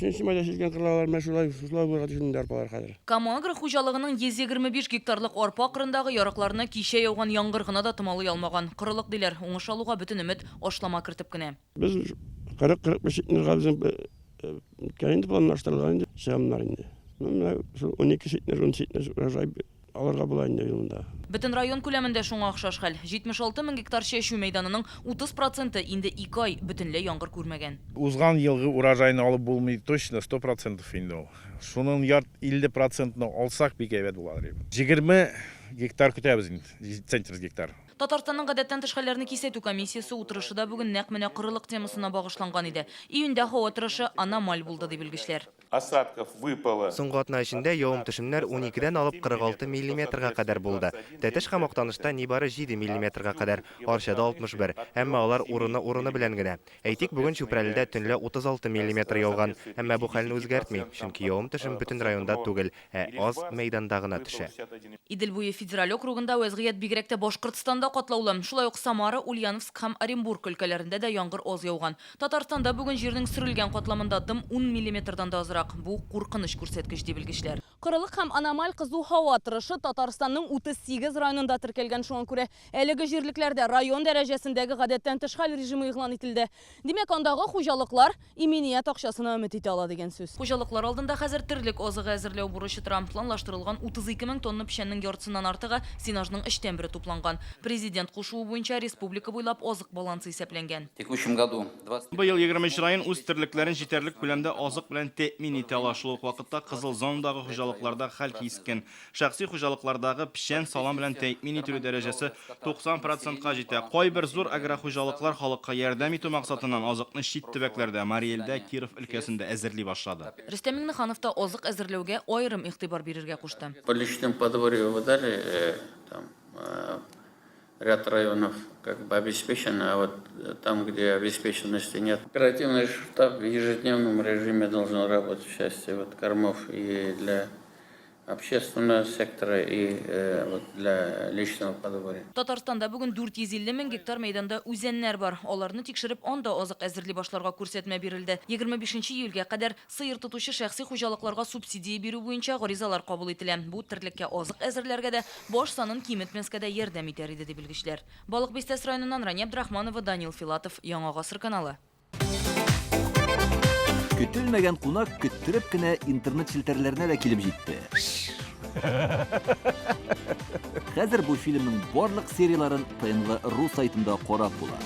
Өченче майда чәчелгән кырлар менә шулай, шулай булырга тиеш инде арпалар хәзер. Кама-Агро хуҗалыгының 125 гектарлык арпа кырындагы ярыкларны кичә яуган яңгыр гына да томалый алмаган. Корылык, диләр. Уңыш алуга бөтен өмет ашлама кертеп кенә. Без 40-45 центнерга безнең беткән инде, планлаштырылган инде чыгымнар инде. Менә шул 12 центнер, 10 центнер урожай алырга була инде быел монда. Бөтен район күләмендә шуңа охшаш хәл. 76 мең гектар чәчү мәйданының 30 проценты инде ике ай бөтенләй яңгыр күрмәгән. Узган елгы урожайны алып булмый точно, сто процентов инде ул. Шуның ярт 50 процентны алсак бик әйбәт буладыр иде. 20 гектар көтәбез инде, центнер гектар. Татарстанның гадәттән тыш хәлләрне кисәтү комиссиясе утырышы да бүген нәкъ менә корылык темасына багышланган иде. Июньдә һава торышы аномаль булды, ди белгечләр. Осадков выпало. Соңгы атна эчендә явым-төшемнәр уникедән алып 46 миллиметрга кадәр булды. Тәтеш һәм Актанышта нибары җиде миллиметрга кадәр, Арчада 61. Әмма алар урыны-урыны белән генә. Әйтик, бүген Чүпрәледә төнлә 36 миллиметр яуган. Әмма бу хәлне үзгәртми, чөнки явым-төшем бөтен районда түгел, ә аз мәйданда гына төшә. Идел буе федераль округында вәзгыять бигрәк тә Башкортстанда катлаулы. Шулай ук Самара, Ульяновск һәм Оренбург өлкәләрендә дә яңгыр аз яуган. Татарстанда бүген җирнең сөрелгән катламында дым ун миллиметрдан да азрак. Бу, куркыныч күрсәткеч, ди белгечләр. Корылык һәм аномаль кызу һава торышы Татарстанның 38 районында теркәлгән. Шуңа күрә әлеге җирлекләрдә район дәрәҗәсендәге гадәттән тыш хәл режимы игълан ителде. Димәк, андагы хуҗалыклар иминият акчасына өмет итә ала дигән сүз. Хуҗалыклар алдында хәзер терлек азыгы әзерләү бурычы тора. Планлаштырылган 32 мең тонна печәннең яртысыннан артыгы, сенажның өчтән бере тупланган. Президент кушуы буенча республика буйлап азык балансы исәпләнгән. В текущем году 20. Быел 23 район үз терлекләрен җитәрлек күләмдә азык белән тәэмин итә ала. Шул ук вакытта кызыл зонадагы хуҗалыкларда хәл кискен. Шәхси хуҗалыклардагы печән, салам белән тәэмин ителү дәрәҗәсе 90 процентка җитә. Кайбер зур агрохуҗалыклар халыкка ярдәм итү максатыннан азыкны чит төбәкләрдә, Мари Элдә, Киров өлкәсендә әзерли башлады. Рөстәм Миңнеханов та азык әзерләүгә аерым игътибар бирергә кушты. По личному подворью вы дали там ряд районов как бы обеспечены, а вот там, где обеспеченности нет. Оперативный штаб в ежедневном режиме должен работать в части вот кормов и для общественного сектора и вот для личного подворья. Татарстанда бүген 450 мең гектар мәйданда үзәннәр бар. Аларны тикшереп, анда азык әзерли башларга күрсәтмә бирелде. 25 июльгә кадәр сыер тотучы шәхси хуҗалыкларга субсидия бирү буенча гаризалар кабул ителә. Бу терлеккә азык әзерләргә дә, баш санын киметмәскә дә ярдәм итәр иде, ди белгечләр. Балык Бистәсе районыннан Рания Абдрахманова, Данил Филатов, Яңа гасыр каналы. Көтелмәгән кунак көттереп кенә интернет челтәрләренә дә килеп җитте. Хәзер бу фильмның барлык серияләрен ТНВ.ру сайтында карап була.